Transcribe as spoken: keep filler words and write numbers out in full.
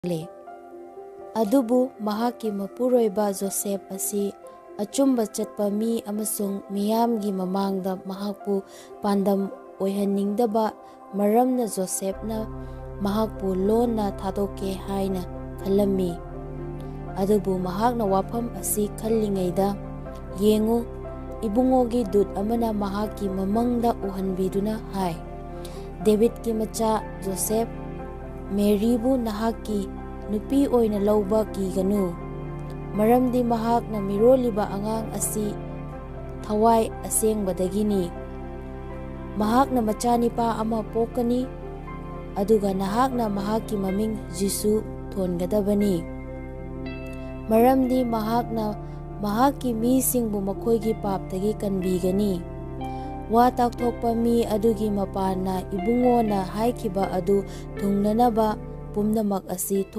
ꯂꯦ꯫ ꯑꯗꯨꯕꯨ ꯃꯍꯥꯛꯀꯤ ꯃꯄꯨꯔꯣꯏꯕ ꯖꯣꯁꯦꯐ ꯑꯁꯤ ꯑꯆꯨꯝꯕ ꯆꯠꯄ ꯃꯤ ꯑꯃꯁꯨꯡ ꯃꯤꯌꯥꯝꯒꯤ ꯃꯃꯥꯡꯗ ꯃꯍꯥꯛꯄꯨ ꯄꯥꯟꯗꯝ ꯑꯣꯏꯍꯟꯅꯤꯡꯗꯕ ꯃꯔꯝꯅ ꯖꯣꯁꯦꯐꯅ ꯃꯍꯥꯛꯄꯨ ꯂꯣꯟꯅ ꯊꯥꯗꯣꯛꯀꯦ ꯍꯥꯏꯅ ꯈꯜꯂꯝꯃꯤ꯫ ꯑꯗꯨꯕꯨ ꯃꯍꯥꯛꯅ ꯋꯥꯐꯝ ꯑꯁꯤ ꯈꯜꯂꯤꯉꯩꯗ, ꯌꯦꯡꯉꯨ, ꯏꯕꯨꯡꯉꯣꯒꯤ ꯗꯨꯠ ꯑꯃꯅ ꯃꯍꯥꯛꯀꯤ ꯃꯃꯪꯗ ꯎꯍꯟꯕꯤꯗꯨꯅ ꯍꯥꯏ, "ꯗꯦꯕꯤꯗꯀꯤ ꯃꯆꯥ ꯖꯣꯁꯦꯐ, ꯃꯦꯔꯤꯕꯨ ꯅꯍꯥꯛꯀꯤ ꯅꯨꯄꯤ ꯑꯣꯏꯅ ꯂꯧꯕ ꯀꯤꯒꯅꯨ, ꯃꯔꯝꯗꯤ ꯃꯍꯥꯛꯅ ꯃꯤꯔꯣꯜꯂꯤꯕ ꯑꯉꯥꯡ ꯑꯁꯤ ꯊꯋꯥꯏ ꯑꯁꯦꯡꯕꯗꯒꯤꯅꯤ꯫ ꯃꯍꯥꯛꯅ ꯃꯆꯥꯅꯤꯄꯥ ꯑꯃ ꯄꯣꯛꯀꯅꯤ, ꯑꯗꯨꯒ ꯅꯍꯥꯛꯅ ꯃꯍꯥꯛꯀꯤ ꯃꯃꯤꯡ ꯖꯤꯁꯨ ꯊꯣꯟꯒꯗꯕꯅꯤ, ꯃꯔꯝꯗꯤ ꯃꯍꯥꯛꯅ ꯃꯍꯥꯛꯀꯤ ꯃꯤꯁꯤꯡꯕꯨ ꯃꯈꯣꯏꯒꯤ ꯄꯥꯞꯇꯒꯤ ꯀꯟꯕꯤꯒꯅꯤ"꯫ ꯋꯥ ꯇꯥꯛꯊꯣꯛꯄ ꯃꯤ ꯑꯗꯨꯒꯤ ꯃꯄꯥꯟꯅ ꯏꯕꯨꯡꯉꯣꯅ ꯍꯥꯏꯈꯤꯕ ꯑꯗꯨ ꯊꯨꯡꯅꯅꯕ ꯄꯨꯝꯅꯃꯛ ꯑꯁꯤ